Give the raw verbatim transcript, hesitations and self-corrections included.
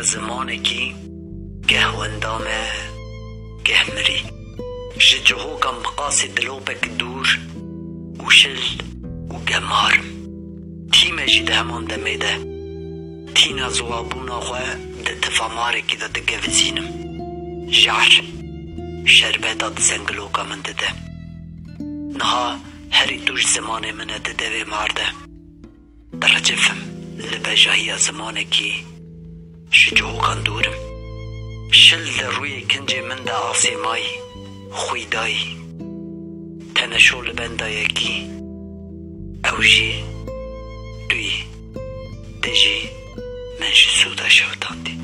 Zimanekî geh wenda me, geh mirî. Ji cihokan bi qasê dilopek dûr û şil û gemar im. Tî me jî di heman demê de. Tîna ziwabûna xwe di tifa marekî de digevizînim. Jehr şerbeta di zengiloka min dide. Niha herî tûj zimanê min e di devê mar de. Diricifim li bejahiya zimanekî ji cihokan dûr im. Şil li rûyê kincê min de asê may, xwî dayî. Teneşo li benda yekî, ew jî tu yî, tu jî min ji sûda şewitandî.